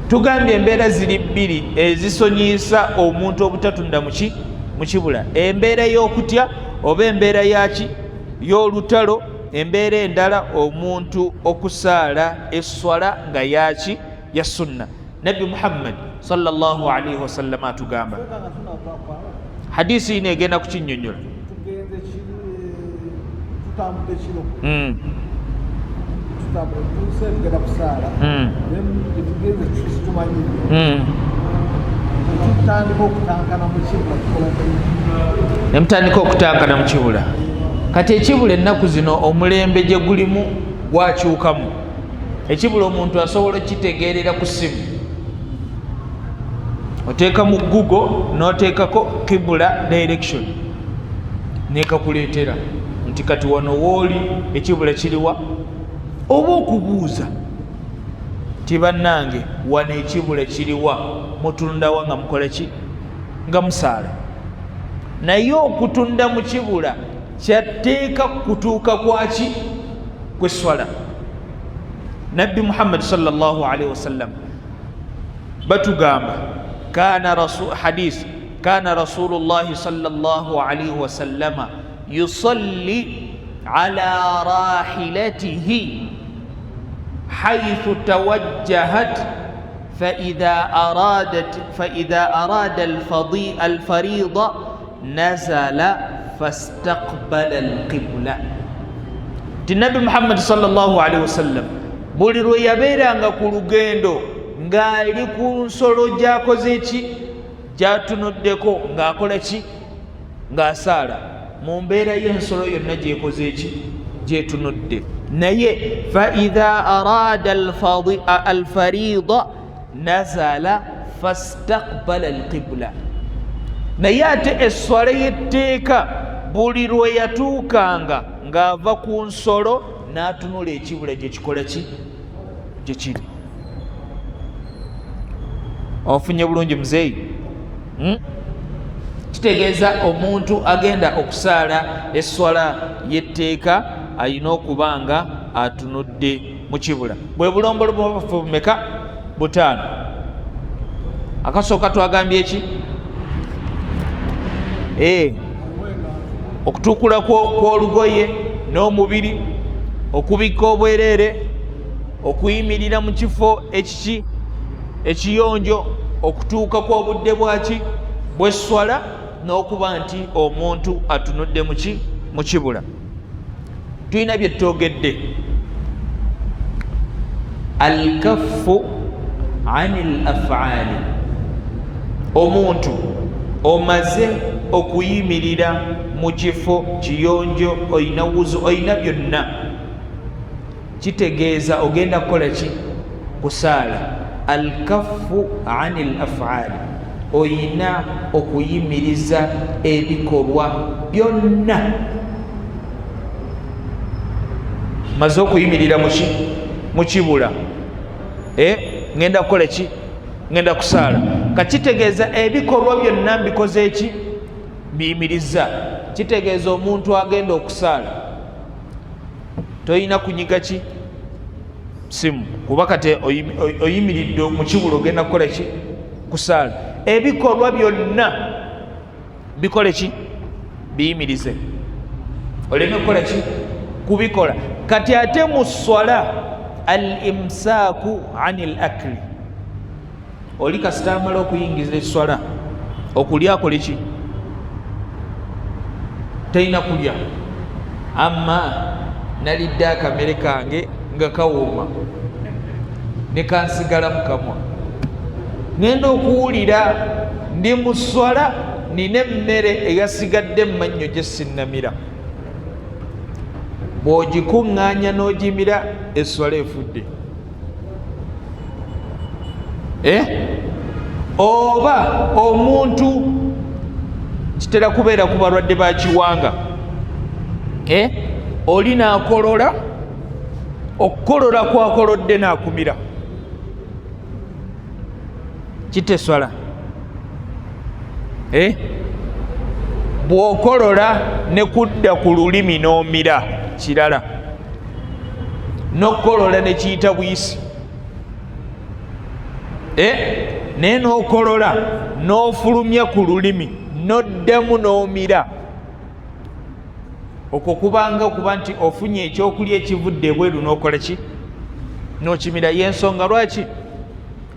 Tugambye embeera ziri bbiri ezisonyiyisa omuntu obutatunda muki mukibula: embeera y'okutya oba embeera yaki y'olutalo. Embeera endala, omuntu okusaala esswala nga yaki ya sunna. Nabbi Muhammad sallallahu alaihi wasallama atugamba, hadisi ino egenda kukinyonyola. Tutambudde kiro, tutambudde tugenda kusaala, tugenze tumanyi, tutandika okutankana mu kibula. Nemutandika okutankana mu kibula. Kati ekibula ennaku zino omulembe gye gulimu gwakyukamu. Ekibula omuntu asobola okukitegeerera ku ssimu. Oteeka mu Google n'oteekako kibula direction, nekakuleetera nti kati wano wooli ekibula kiriwa, oba okubuuza ti, "Bannange, wano ekibula kiriwa? Mutundawa nga mukola ki, nga musaala?" Naye okutunda mu kibula kyatteeka kutuuka kwaki kweswala. Nabbi Muhammadi sallallahu alaihi wasallam batugamba, kana rasul, hadith, kana rasulullahi sallallahu alaihi wasallama yusalli ala rahilatihi haythu tawajjahat, فإذا أراد الفريضة نزل فاستقبل القبلة. Ti Nabbi Muhammadi sallallahu alaihi wasallam buli lwe yabeeranga ku lugendo ng'ali ku nsolo gy'akoze ki, gyatunuddeko, ng'akola ki, ng'asaala mu mbeera y'ensolo yonna gyekoze ki, gyetunudde. Naye faidha arada alfarida nazala fastaqbala alqibla. Naye ate esswala y'etteeka, buli lwe yatuukanga ng'ava ku nsolo n'atunula ekibula gye kikola ki, gye kiri. Ofunye bulungi muzeeyi? Kitegeeza omuntu agenda okusaala esswala y'etteeka alina okuba nga atunudde mu kibula. Bwe bulombolombo bwaffe bumeka? Butaano. Akasooka twagambye eki? Okutukula kw'olugoye n'omubiri, okubikka obwereere, okuyimirira mu kifo ekiki ekiyonjo, okutuuka kw'obudde bwaki bwesswala, n'okuba nti omuntu atunudde muki mu kibula. Tulina bye twogedde: alkaffu ani l afaali. Omuntu omaze okuyimirira mu kifo kiyonjo, oyina wuzu, oyina byonna, kitegeeza ogenda kukola ki? Kusaala. Alkaffu ani l afaali, oyina okuyimiriza ebikolwa byonna. Maze okuyimirira muki mukibula, ngenda kukola ki? Ngenda kusaala. Kakitegeeza ebikolwa byonna mbikoze eki? Mbiyimiriza. Kitegeeza omuntu agenda okusaala toyina kunyiga ki simu, kuba kati oyimiridde mukibula, ogenda kukola ki? Kusaala. Ebikolwa byonna bikole ki? Biyimirize, oleme kukola ki? Kubikola. Kati ate mu swala, al imsaaku ani l akli. Oli kasita amala okuyingiza eswala, okulya akole ki? Talina kulya. Amma nalidde akamere kange nga kawooma ne kansigala mu kamwa, ngenda okuwulira ndi mu swala, nina emmere eyasigadde mu mannyo gye sinnamira. Bw'ogikuŋŋaanya n'ogimira, eswala efudde. Eh? Oba omuntu, kitera kubeera ku balwadde ba kiwanga, eh? Oli naakolola. Okukolola kwakolodde n'akumira kitta eswala. Eh? Bw'okolola ne kudda ku lulimi n'omira kirala, n'okukolola ne kiyita buyisi. Eh? Naye n'okolola n'ofulumya ku lulimi n'oddamu n'omira, okwo kubanga okuba nti ofunye ekyokulya ekivudde ebweru n'okola ki, n'okimira. Y'ensonga lwaki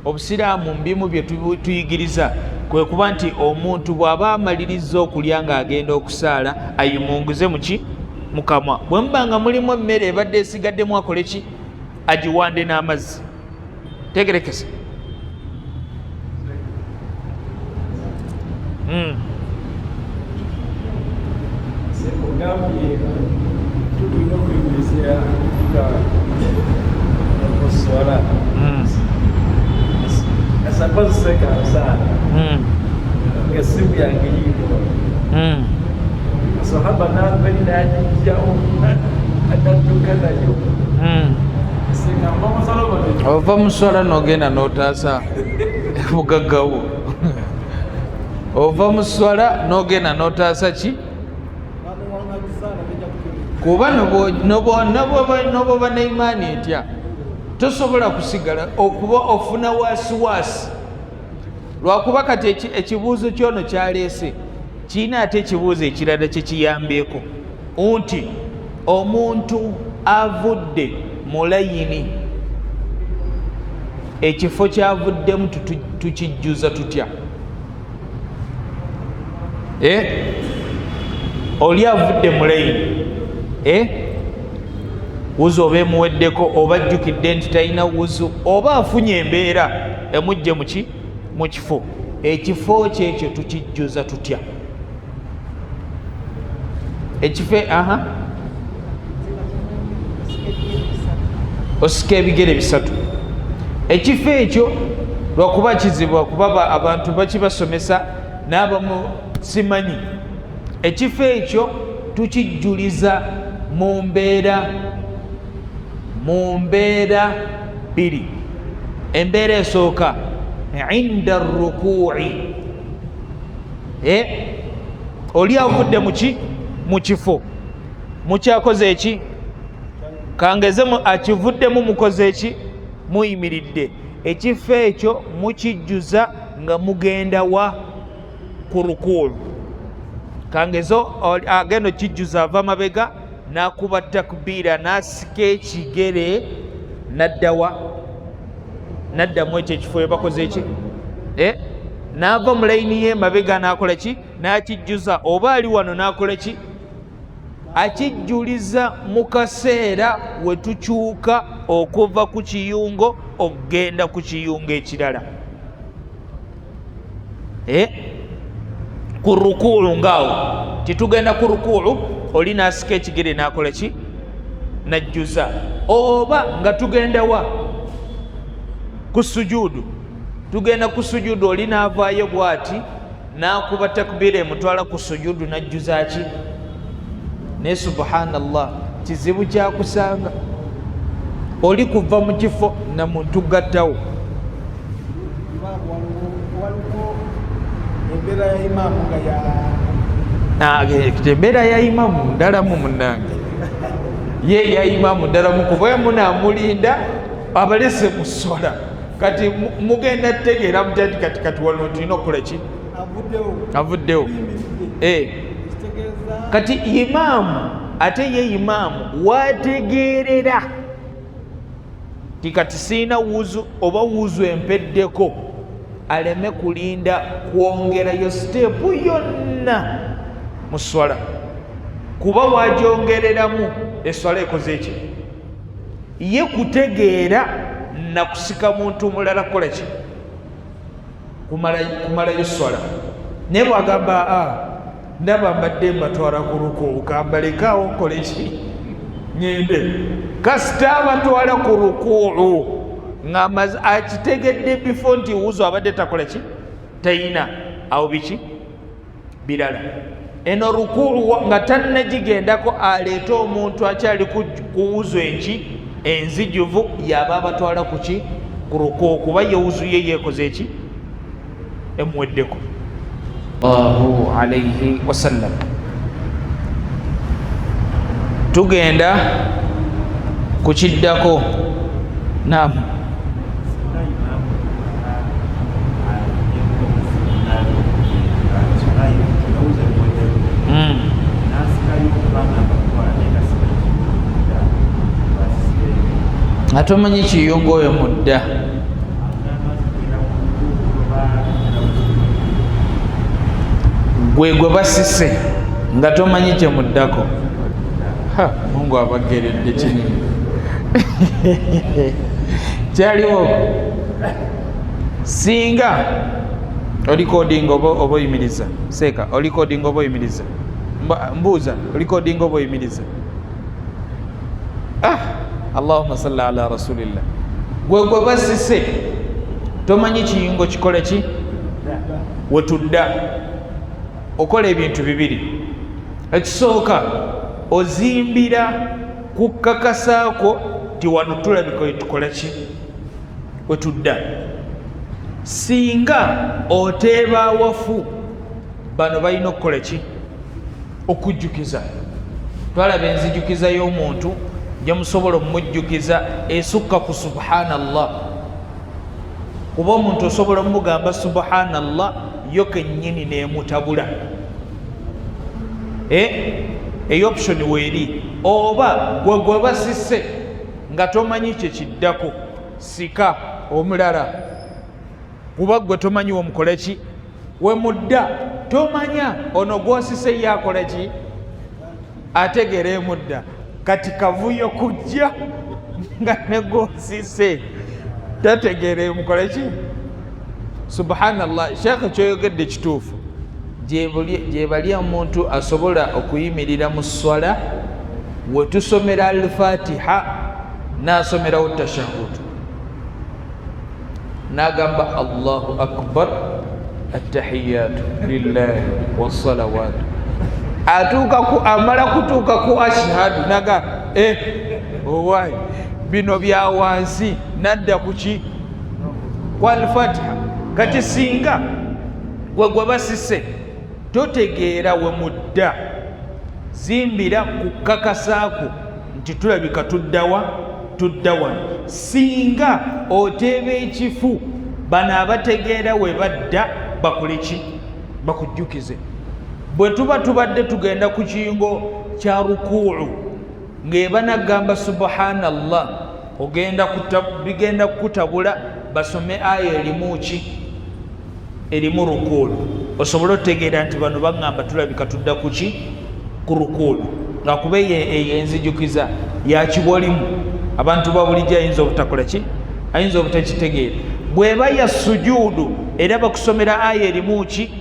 obusiraamu mbimu bye tuyigiriza kwe kuba nti omuntu bw'aba amaliriza okulya ng'agenda okusaala ayimunguze muki mukamwa, bwe muba nga mulimu emmere ebadde esigaddemu akole ki, agiwande n'amazzi. Tegerekese. Ogambye tulina okuyigiriza nga oswala asakozeseka nsaala ng'essimu yange yiino, sahaba naveri nagijjawo nadduka nayo. Ova muswala nogenda notaasa bugaggawo, ova muswala nogenda notaasa ki, kuba noboba neimaani etya tosobola kusigala okuba ofuna wasiwasi. Lwakuba kati ekibuuzo kyono kyaleese kirina ate ekibuuzo ekirala kyekiyambyeko nti omuntu avudde mu layini, ekifo kyavuddemu tukijjuza tutya? Eh? Oli avudde mu layini, eh? Wuzu oba emuweddeko, oba ajjukidde nti talina wuzu, oba afunye embeera emujje muki mu kifo, ekifo kye ekyo tukijjuza tutya? Ekifo, aha, osika ebigere bisatu. Ekifo ekyo lwakuba kizibu, lwakuba abantu bakibasomesa n'abamu simanyi. Ekifo ekyo tukijjuliza mu mbeera bbiri. Embeera esooka, inda rukui. Eh? Oli avudde muki mu kifo, mukyakoze eki, kangeze akivuddemu, mukoze eki, muyimiridde. Ekifo ekyo mukijjuza nga mugenda wa ku rukuu. Kangeze agenda okijjuza ava mabega n'akuba takbiira, n'asika ekigere n'addawa, n'addamu ekyo ekifo webakoze eki, eh? N'ava mu layini ye mabega n'akola ki, n'akijjuza. Oba ali wano n'akola ki, akijjuliza mu kaseera we tukyuka okuva ku kiyungo okugenda ku kiyungo ekirala, eh? Ku rukuu ngaawo titugenda ku rukuu, oli n'asika ekigere n'akola ki, najjuza. Oba nga tugenda wa ku sujuudu, tugenda ku sujuudu, oli n'avaayo bw'ati n'akuba takbiira emutwala ku sujuudu n'ajjuza ki. Naye subhanallah, kizibu kyakusanga oli kuva mu kifo na muntu gattawo. Waliwo embeera ya imaamu nga ya Embeera ya imamu ndalamu, munange, ye ya imamu ndalamu, kuba munaamulinda abalese mu sswala. Kati mugenda tegeera mutya nti kati wano tulina okukola ki? Avuddewo. Avuddewo. Tuyimiridde. Eh. Ekitegeeza Kati imaamu ate ye imaamu wategeerera ti kati siina wuzu oba wuzu empeddeko, aleme kulinda kwongerayo siteepu yonna mu swala, kuba wagyongereramu eswala ekoze eki? Ye kutegeera nakusika muntu mulala kukola ki, kumalayo swala. Naye bwagamba, a ndaba mbadde mbatwala ku rukuu, kambalekaawo nkole ki, ŋŋende. Kasita abatwala ku rukuu ng'amaze akitegedde before nti wuzu abadde takola ki, tayina, awo biki birala. Eno rukuu nga tannagigendako, aleete omuntu akyali ku wuzu enki. Enzijuvu yaba abatwala kuki? Ku rukuu, kuba yewuzu ye yekoze eki emuweddeko. Allahu alaihi wasallam. Tugenda kukiddako. Naam. Nga tomanyi kiyungu oyo mudda. Gwe gwe basise nga tomanyi kyemuddako. Mungu abageredde kinene kyaliwo. Singa olikodinga oba oyimiriza seeka, olikodinga oba oyimiriza, mbuuza, olikodinga oba oyimiriza? Ah, Allahumma salli ala rasulillah. Gwe gwe basise tomanyi kiyungo kikole ki wetudda. Okola ebintu bibiri. Ekisooka, ozimbira kukakasaako ti wano tulabika wetukola ki wetudda. Singa oteeba awafu, bano balina okukola ki? Okujjukiza. Twalaba enzijukiza y'omuntu gyemusobola omumujjukiza esukka ku subhanallah, kuba omuntu osobola omugamba subhanallah yo kennyini nemutabula. Eyo option weeri. Oba gwe gwe basise nga tomanyi kyekiddako, sika omulala, kuba gwe tomanyi womukole ki wemudda. Tomanya ono gwosise ye akola ki, ategeera emudda. Kati kavuyo kujja nga negwosise tategeera emukole ki. Subhanallah, sheekhe kyoyogedde kituufu. Gyebali omuntu asobola okuyimirira mu swala wetusomera alfatiha n'asomerawo tashahud, n'agamba Allahu akbar, attahiyatu lillahi wassalawatu, atuuka ku amala kutuuka ku ashhadu naga owai bino bya wansi, nadda kuki? Ku alfatiha. Kati singa gwe gwe basise totegeera we mudda, zimbira kukakasaako nti tulabika tuddawa, tudda wano. Singa oteeba ekifu, bano abategeera we badda bakole ki? Bakujjukize. Bwe tuba tubadde tugenda ku kiyungo kya rukuu ng'ebanagamba subhanallah, ogenda bigenda kukutabula, basome aya erimu ki? Erimu rukuu, osobole otegeera nti bano baŋŋamba tulabika tudda kuki? Ku rukuu. Lwakuba eyo enzijukiza yakibolimu, abantu ba bulijjo ayinza obutakola ki, ayinza obutakitegeera. Bweba ya sujuudu, era bakusomera aya erimu ki?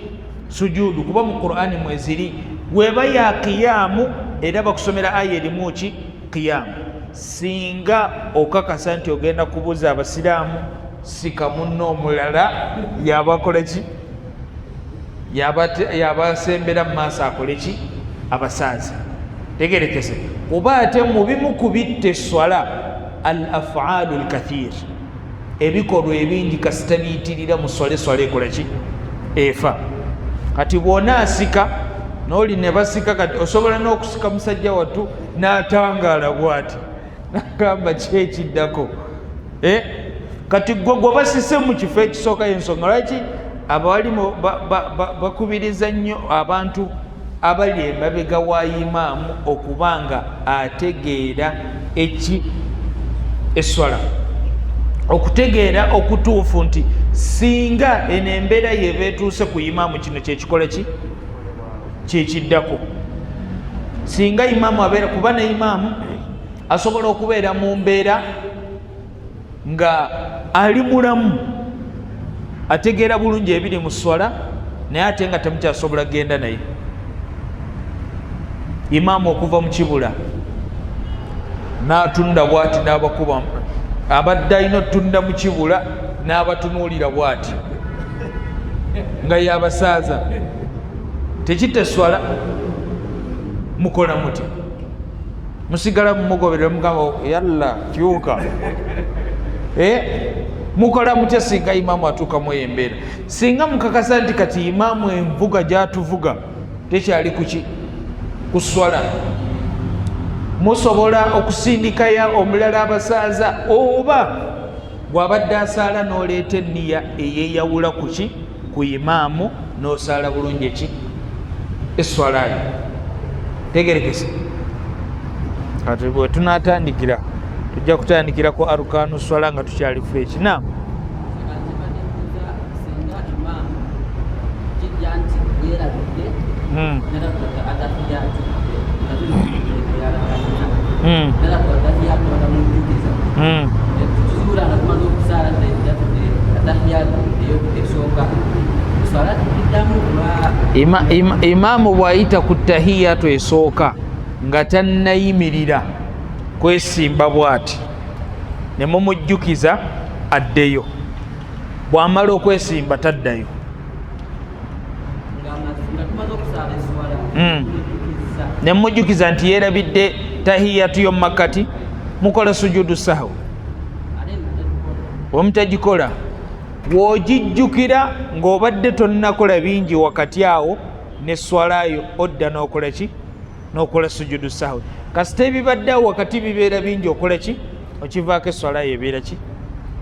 Sujuudu, kuba mu Qur'ani mweziri. Bweba ya qiyaamu, era bakusomera aya erimu ki? Qiyaamu. Singa okakasa nti ogenda kubuuza abasiraamu, sika munno omulala yabakola ki, yabasembera mu maaso akole ki, abasaaza. Tegerekese, kuba ate mu bimu ku bitta esswala al afaalu lkathir, ebikolwa ebingi kasita biyitirira mu swala, eswala ekola ki? Efa. Kati bw'onaasika n'oli ne basika, kati osobola n'okusika musajja wattu n'atangaala bw'ati nagamba kyekiddako. Kati gwe gwe basise mu kifo ekisooka, y'ensonga lwaki abalimu bakubiriza nnyo abantu abali emabega wa imaamu okuba nga ategeera eki eswala, okutegeera okutuufu nti singa eno embeera yeba etuuse ku imaamu, kino kyekikola ki kyekiddako. Singa imaamu abeera, kuba ne imaamu asobola okubeera mu mbeera nga ali mulamu, ategeera bulungi ebiri mu swala, naye ate nga temukyasobola kugenda naye. Imaamu okuva mu kibula n'atunda bwati n'abakuba, abadde alina otunda mu kibula n'abatunuulira bwati nga yabasaaza, tekitta eswala. Mukola mutya? Musigala mumugoberera, mugamba yalla kyuka. Mukola mutya singa imaamu atuuka mu eyo embeera? Singa mukakasa nti kati imaamu envuga gyatuvuga tekyali kuki ku swala, musobola okusindikaya omulala abasaaza, oba bw'abadde asaala n'oleeta enniya eyeyawula kuki ku imaamu n'osaala bulungi eki eswalayo. Tegerekese. Kati bwe tunatandikira, tujja kutandikira ku arukanu swala nga tukyali fresh. Naam. Imaamu bw'ayita ku tahiyatu esooka nga tannayimirira kwesimba bw'ati, ne mumujjukiza addeyo. Bw'amala okwesimba taddayo. Ne mumujjukiza nti yeerabidde tahiyatu y'omumakkati, mukola sujudu sahwi. Bwemutagikola, w'ogijjukira ng'obadde tonnakola bingi wakati awo neswalayo, odda n'okola ki? N'okola sujudu sahwi. Kasita ebibadde awo wakati bibeera bingi, okola ki? Okivaako, eswalayo ebeera ki?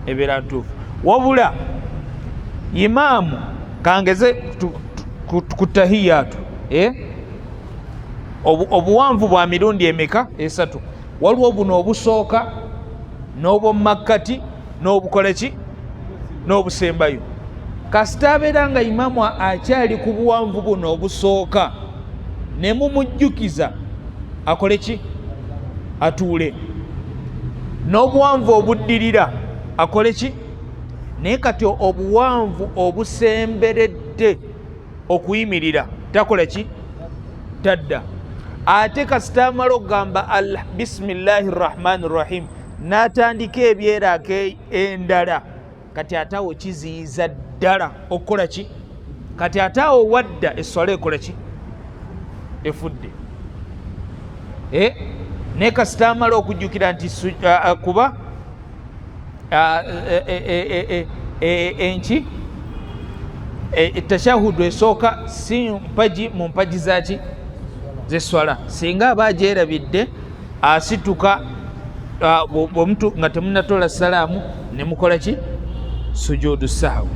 Ebeera ntuufu. Wabula imaamu kangeze ku tahiyatu, eh? Obuwanvu bwa mirundi emeka? Esatu. Waliwo buno obusooka n'obwomumakkati n'obukola ki n'obusembayo. Kasita abeera nga imaamu akyali ku buwanvu buno obusooka ne mumujjukiza akole ki? Atuule. N'obuwanvu obuddirira akole ki? Naye kati obuwanvu obusemberedde okuyimirira takola ki? Tadda. Ate kasita amala okugamba bisimillahi rrahmani rrahim n'atandika ebyeraako endala, kati ate awo kiziyiza ddala okukola ki? Kati ate awo wadda eswala ekola ki? Efudde. Naye kasita amala okujjukira nti kuba enki tashahudu esooka si mpagi mu mpagi zaki zeswala, singa aba agyerabidde asituka bwomuntu nga temunatola salaamu nemukola ki? Sujudu sahwi.